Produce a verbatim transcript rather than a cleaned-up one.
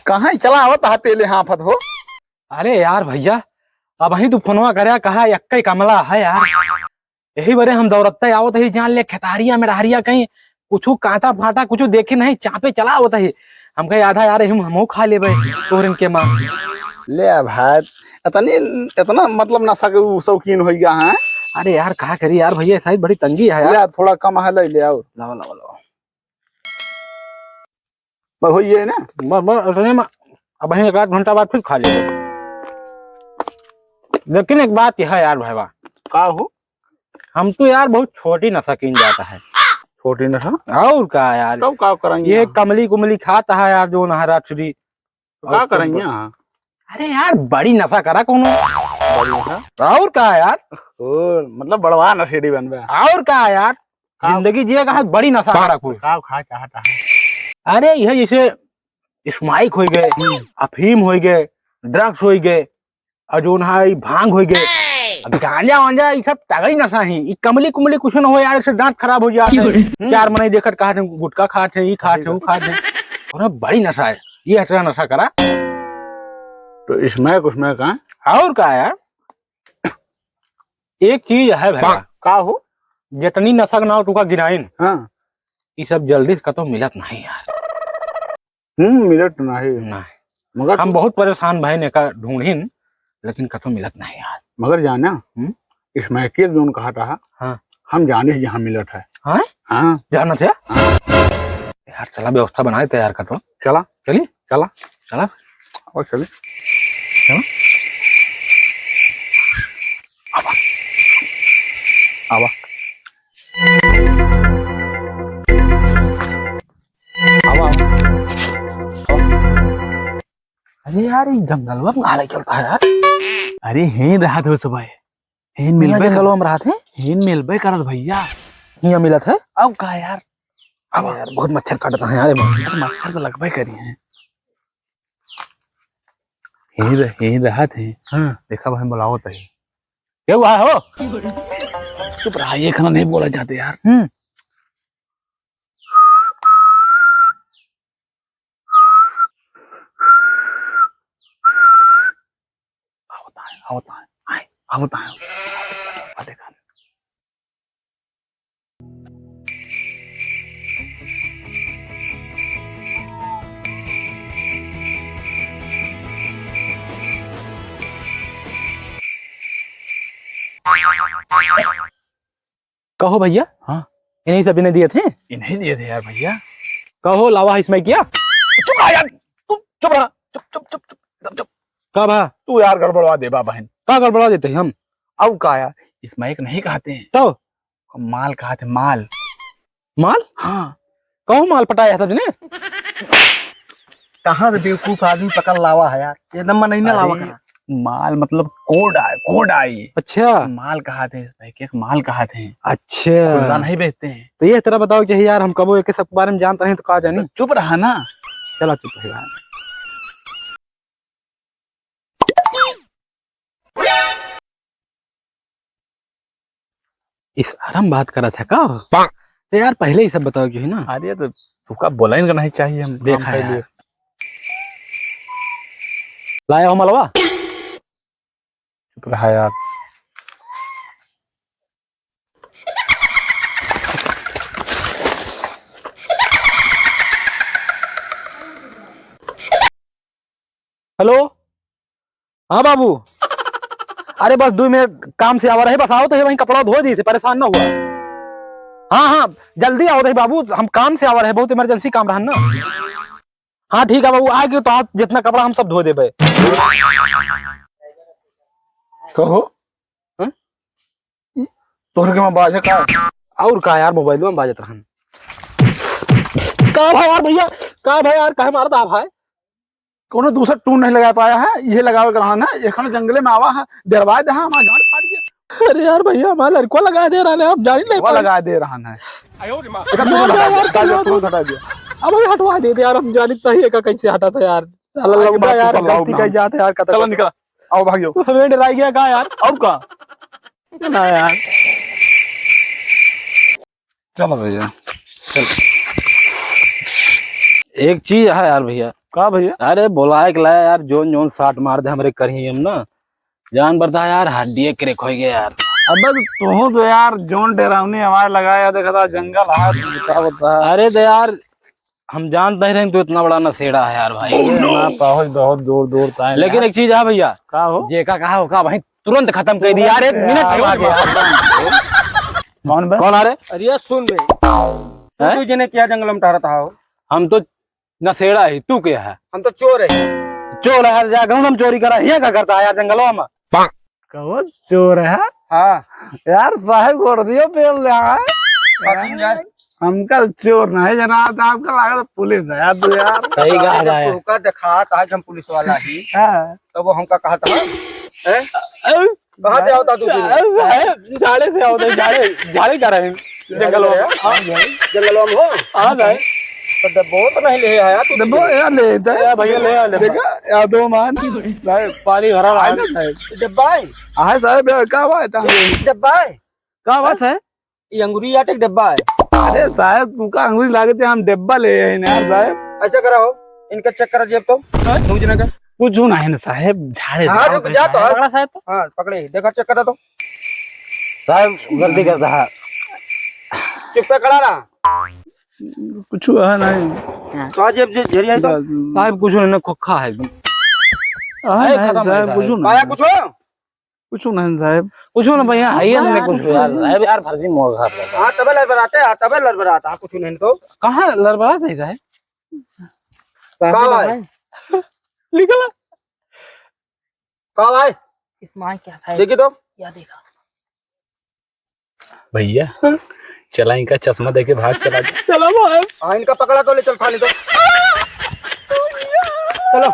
कहाँ चला आवत है पेले हाफत हो? अरे यार भइया, अबहीं तू फोनवा करया, कहा एक्कै कमला है यार। यही बरे हम दौड़त्ते आवत ही, जान ले खेतहरिया में रहरिया कहीं कुछु कांटा फाटा कुछु देखे नहीं, चापे चला आवत ही। हम कहे आधा यार हम, हमहू खा लेबे तोहरन के माँ। ले आ भाई, इतनी, इतना मतलब नशा के ऊ शौकीन होइ गया है। अरे यार का करी यार भइया, शायद बड़ी तंगी है यार। ले आ, थोड़ा कम है, ले, ले आओ। लावा, लावा, लावा। बस होइए ना? बस, बस, इतने में अबहीं एक आध घंटा बाद फिर खा लेबे। लेकिन एक बात यह है यार भइया। का हो? हम तो यार बहुत छोटी नशा कीन जाता है। छोटी नशा? और का यार? तब का करेंगे ये हम? कमली कुमली खाता है यार, जो नहरा छुरी। तो का और करेंगे तुम यहाँ? अरे यार, बड़ी नशा करा कोनो। बड़ी नशा? और का यार? ओ, मतलब बड़वा नशेड़ी बनबे। और का यार? का? जिंदगी जिए का है, बड़ी नशा करा कोई। का खा चाहता है? अरे, यह जैसे स्माइक होइ गए, हम्म। अफीम होइ गए, ड्रग्स होइ गए, और जो ना ई भांग होइ गए। अब गांजा वांजा ई सब तगड़ी नशा ही। ई कमली कुमली कुछ न हो यार, इससे दांत खराब हो जाते हैं। क्यों रे? चार मनई देखत कहत हैं, गुटखा खात हैं, ई खात हैं, ऊ खात हैं। और बड़ी नशा है, ये हटरा नशा करा। तो इसमें कुछ में का? और का यार? एक चीज है भइया। का हो? जितनी नशा के नाव तुका गिनाइन, हाँ। ई सब जल्दी से कतौ मिलत नहीं यार। हम्म, मिलत नहीं। नहीं। मगर हम तू बहुत परेशान भइन एका ढूंढिन, लेकिन कतौ मिलत नहीं यार। मगर जाना, हम्म? इसमें के जोन कहा था, हाँ। हम जाने जहाँ मिलत है। हाँ? हाँ। जानत है? हाँ। यार, चला व्यवस्था बनाए तैयार कर तो। चला। चली? चला। चला। और चली। चला। आवा। आवा। आवा, आवा। अरे यार, ई जंगलवा में कहाँ ले चलता है यार? अरे, हेन रहत हो सुबह। हेन मिलबे जंगलवा में रहत है? हेन मिलबे करत भइया। हियाँ मिलत है? अब का यार? अब यार, बहुत मच्छर काटता है यार, एमे। मच्छर तो लगबे करी है। हेन रह-, हेन रहत है। हाँ। देखा भाई, बुलावत है। क्या हुआ हो? चुप रहा, ये खाना नहीं बोला जाते यार। हम्म। आवत है, आवत है, आए, आवत है। आ देखा। कहो भइया। हाँ। इन्हीं सब इन्हें दिए थे? इन्हीं दिए थे यार भइया। कहो लावा है इसमें क्या? चुप रहा यार, तू चुप रहा, चुप, चुप, चुप, चुप, एकदम चुप। का भा? तू यार गड़बड़वा देबा बहन। का गड़बड़वा देते हैं हम? अब का यार, इसमें एक नहीं कहते हैं। तो? माल कहते हैं, माल। माल? हाँ। कहूँ माल पटाया था तूने? कहाँ से बेवकूफ आदमी पकड़ लावा है यार, ये नंबर नहीं ना लावा अरे, करा। माल मतलब कोड आए, कोड आए। अच्छा। माल कहत हैं, भाई के माल कहत हैं। अच्छा। खुल्ला नहीं बेचते हैं। तो ये तरह बताओ कि यार, हम कबो एक सब के बारे में जानते नहीं तो का जानी? तो चुप रहा ना। चला चुप रही यार। इशारा में बात करत है का? तो यार, पहले ही सब बताओ जो है ना। अरे, तो तुका बोला ही नहीं चाहिए, हम देखा काम यार। लाया हो मलवा? चुप रहा यार। हेलो, हाँ बाबू, अरे बस दो मिनट काम से आवा रहे, बस आओ तो ये वहीं कपड़ा धो दी से, परेशान ना हुआ। हाँ हाँ, जल्दी आओ रहे बाबू, हम काम से आवा रहे, बहुत इमरजेंसी काम रहन ना। हाँ ठीक है बाबू, आ गए तो आप जितना कपड़ा हम सब धो देबे। कहो, हैं? तोहर के में बाजे का? और का यार, मोबाइल में बाजत रहन। का भाई यार भैया, का भाई यार, काहे मारत आप भाई? कोनो दूसर टून नहीं लगा पाया है, ये लगावे के रहन है, एखन जंगले में आवा है, डरवा दे, हमार गांड फाड़ गया। अरे यार भैया, हमार लड़को लगा दे रहन है, आप जानी नहीं वो पाए। लगा दे रहन है। आयो रे माँ। एकर तुरंत हटा दिया, हटा दिया, तुरंत हटा दिया। अब भाई हटवा दे दे यार, हम जानी तो ही एका कैसे हटा था यार। साला आगे लौंडा बात यार, कर, गलती लाओ कर ना। जाते यार, कतल चलो कर। निकल। आओ भागियो। तो सब डराई गया का यार? और का? ना यार। चलो भैया, चलो। एक चीज है यार भैया। का भैया? अरे बोलाए के लाया यार, जोन जोन साट मार दे हमरे करही हम ना, जान पड़ता है यार, हड्डिये crack होइ गया यार। अबे तो तू तो यार जोन डरावनी आवाज लगाया, देखा था जंगल है, तू बता, बता। अरे तो यार, हम जानत नहीं रहे तू इतना बड़ा नशेड़ा है यार भाई। अरे ना, बहुत, बहुत दूर दूर ताए लेकिन यार। एक चीज है भैया। का हो? जेका कहा होका वहीं तुरंत खत्म कर दी यार, एक मिनट यार, में आ गया। कौन बे? कौन आ रे? अरे सुन बे, हैं? तू जने क्या जंगल में टहरत हो? हम तो नशेड़ा ही, तू क्या है? हम तो चोर है। चोर है, जा गहूं हम चोरी करा, ये का करता है यार जंगलों में? कहो चोर है? हाँ। यार साहेब वर्दियो पेल ले है। बाकी यार। हमका चोर नहीं जना था, हमका लगा था पुलिस है यार, तू यार। सही कहा जब है। तू का देखा था हम पुलिस वाला ही। हाँ। तो वो हमका कहा था, हैं? कहाँ से आवता तू? झाड़े से आवता है, झाड़े, झाड़े का रहे जंगलों में। हाँ, जंगलों में हो? हाँ, भाई। तो डब्बो तो नहीं ले आया तू? डब्बो यार ले आते हैं। या भैया ले आ, ले। देखा, या दो मान। भाई, पानी भरा रहा है। ना साहब। डब्बा है? हाँ साहब, यार, का बात है? डब्बा है? का बात है? ये अंगूरी आटे के डब्बा है। अरे साहब, तू का अंगूरी लागत है, हम डब्बा ले आए हैं यार साहब। ऐसा करा हो, इनका check करा जेब तो, दो जना का। कुछ नहीं ना साहब, झाड़े हाँ, झाड़े रुक पे जा तो, साहब। हाँ। पकड़ा साहब तो। हाँ, पकड़े, देखा check करा तो। साहब, गलती करता है। चुप्पे खड़ा रहा। कुछ है नहीं। तो आज जेब झेरिया तो। साहब, कुछ नहीं, खोखा है एकदम। हाँ, ए, नहीं, खत्म साहब, है, कुछ साहब। नहीं। पाया कुछ हो? कुछ नहीं साहब। कुछ ना भैया, आइए ना, कुछ कुछ यार, नहीं। साहब यार, फर्जी मौका है। हाँ, तबे लड़बड़ाते हैं, हाँ, तबे लड़बड़ाता है, कुछ नहीं तो। कहाँ लड़बड़ाते हैं साहब? का भाई? निकला। का भाई? इसमें क्या था? देखिए तो। या देखा। भैया, चला इनका चश्मा देके भाग चला जा। चला भाई। हाँ, इनका पकड़ा तो ले चल थाने तो। चलो।